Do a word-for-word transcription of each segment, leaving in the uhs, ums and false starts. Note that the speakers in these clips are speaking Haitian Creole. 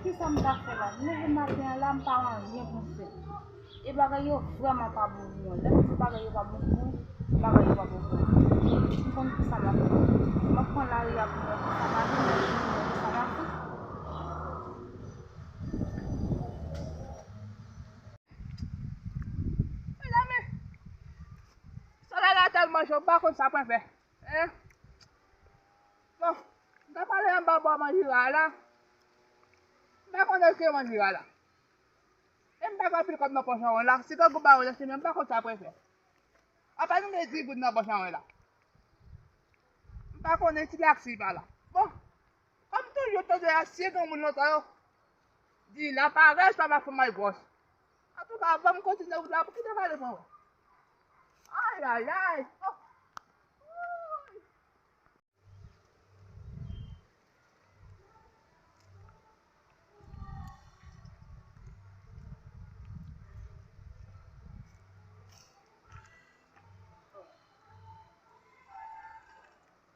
Kisa m ka fè la? M leve maten an la, m pa anyen pou m fè. E bagay yo vrèman pa bon pou mwen. Lè m di bagay yo pa bon pou mwen, bagay yo pa bon pou mwen. M konn kisa m ap fè. M ap pran lari a pou m wè kisa m ap fè, pou m wè kisa m ap fè. Mezanmi, solèy la tèlman cho, m pa konn sa pou m fè. Eh. Bon, m ta pale anba bò manjera la. M pa konn èske manjera la. E m pa gen anpil kòb nan pòch an la. Si grangou ba yo nan simen, m pa konn sa pou m fè. Apa nou gen dis goud nan pòch an la. M pa konnen si l ak si l pa la. Bon, kòm toujou, tande a, si granmoun lontan yo di, la paresse pa pa fè malgwòs. Antouka, ban m kontinye wout la pou kite pale pou mwen. Ayayay! Oh! Woy!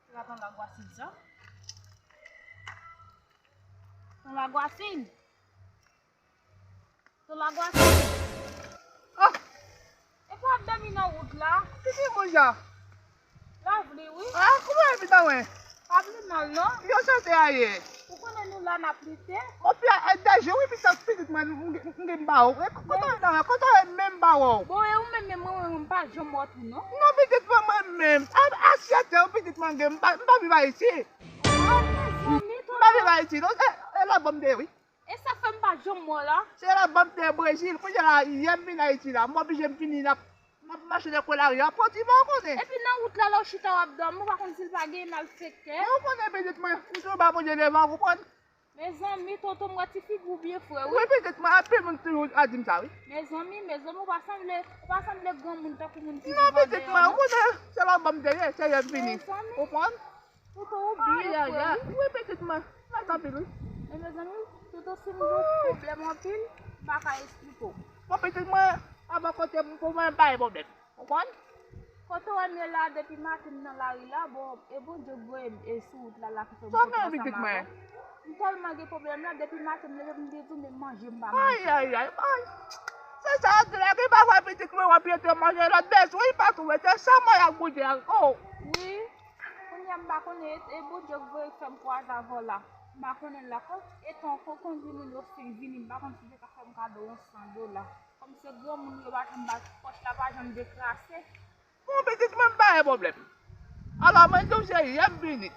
Se pa ton lagwasin sa? Ton lagwasin? Ton lagwasin? Ah! E pou ap dòmi nan wout la? Ki ki moun sa? Lovely, wi. Ah, kòman e pita mwen? Pa pli mal, non. Yo sante ayè. Ou konnen nou la n ap lite. Opi a, a dèje, wi, pita, pitit mwen, m gen, m gen ba w. E, kote w nan, kote w menm ba w? Bon, e ou menm, menm, mwen, mwen, m pa janm wè w tou, non. Non, pitit mwen, mwen menm. A, asyèt, ou pitit mwen gen, m pa, m pa viv Ayiti. Ah, mezanmi, tonton. M pa viv Ayiti, non. E, e la banm de, wi. E sa fè m pa janm wè w la? Se la banm de Brezil. Kounye a la, yè m vin Ayiti la. M oblije m vini la. M ap mache nan kwen lari a. Pòti mò, ou konnen. Epi nan wout la, lè w chita w ap dòmi, ou pa konn si l pa genyen malfektè. Men ou konnen pitit mwen, m toujou ba Bondye devan, ou konprann? Mezanmi, tonton, m wè ti figi w byen fre, wi. Wi, pitit mwen, anpil moun toujou a di m sa, wi. Mezanmi, mezanmi, ou pa sanble, ou pa sanble granmoun tankou moun ki viv andeyò, non. Non, pitit mwen, ou konnen, se la banm de, se yè m vini. Mezanmi. Ou byen fre, wi. Wi, pitit mwen. Mèsi anpil, wi. E mezanmi, tonton, si m gen pwoblèm anpil, m pa ka esplike w. Bon, pitit mwen, pa bò kote m pou mwen, pa gen pwoblèm. Ou konprann? Kote w wè m ye la, depi maten m nan lari la, bon, e Bondye k voye m, e sou wout la, la ki fè m kontre ansanm avè w. M tèlman gen pwoblèm la, depi maten m leve, m gen jounen manje m pa manje. Ayayay, ay. Se sa, André, ki pa wè pitit mwen, w ap rete manje lòt bezwen, li pa tou rete, se mwen ak Bondye a. Oh. Wi. Kounye a m pa konnen, e, e Bondye k voye fè m kwaze avè w la. M pa konnen l la. Kon, e tan, kon, kon vini, yo fin vini, m pa konn si te ka fè m kado yon san dola. Kòm se granmoun yo pa janm bat, pòch la pa janm dekrase. Bon, pitit mwen, m pa gen pwoblèm. Alò, mwen di w, cheri, yè m vini.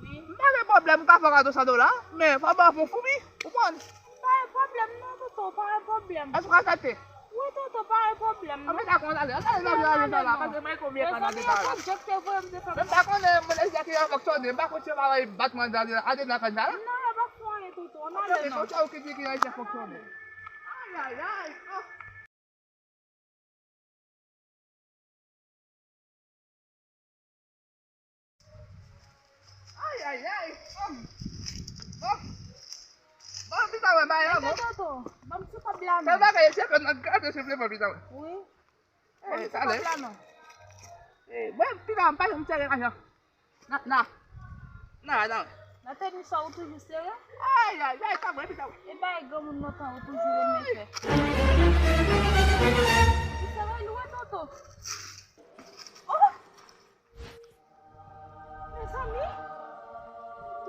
Wi. M pa gen pwoblèm, m ka fè w kado san dola, men fò w ban m yon foubi, ou konprann? Pa gen pwoblèm non, tonton, pa gen pwoblèm. Èske w ka fè te? Wi, tonton, pa gen pwoblèm non. Ann fè sa konsa, ale, ale, ale, ale, ale, ale, paske mwen konbyen ka nan deta la. Mezanmi, e Bondye k te voye m te fè m. Men m pa konnen, moun Ayisyen ki an fonksyone, m pa konn si yo pa wè bat mwen andedan kay la. Non, yo p ap fè anyen, tonton, ann ale non. Ann ale, se ou ki di ki Ayisyen fonksyone. Ayayay, oh. Ayayay, oh. Oh. Bon, pita mwen, bay la, bon. Tonton, ban m ti kòb la non. Sa bagay, se ke nan gade, se vle, bon, pita mwen. Wi. Ban m ti kòb la non. Eh, mwen, pita mwen, pa janm sere lajan. Na, na. Na, na. Nan teni sa ou toujou sere? Ay, ay, ay, sa mwen, pita mwen. E bay granmoun lontan ou toujou renmen fè. Li sere lou wi, tonton. Oh! Mezanmi!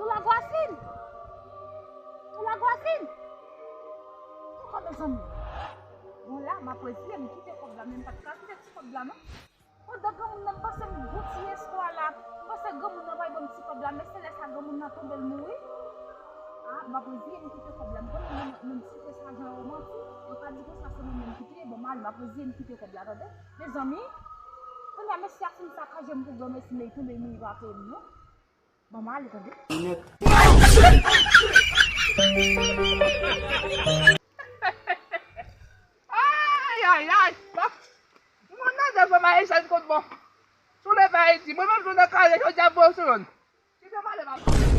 Tou lagwasin! Tou lagwasin! Tou kò mezanmi! Bon la, m ap reziye m kite kòb la, men m pa t ka kite ti kòb la non. Pandan granmoun nan, m panse m gon ti espwa la, m panse granmoun nan pral ban m ti kòb la, men se lè sa granmoun nan tonbe l mouri. Ah, m ap reziye m kite kòb la, m konnen moun, moun site sa jan yo manti, yo ka di konsa se mwen menm ki touye, bon m ale, m ap reziye m kite kòb la, tande. Mezanmi, kounye a mesye a fin sakaje m pou granmesi, men li tonbe, men li pa peye m non. Bon, m ale, tande. Ay, ay, ay. Bon. Moun nan devan Marie-Jeanne kot bon. Sou leve Ayiti. Mwen menm tou nan kare jodi a bon sou yon. Kite m ale, papa.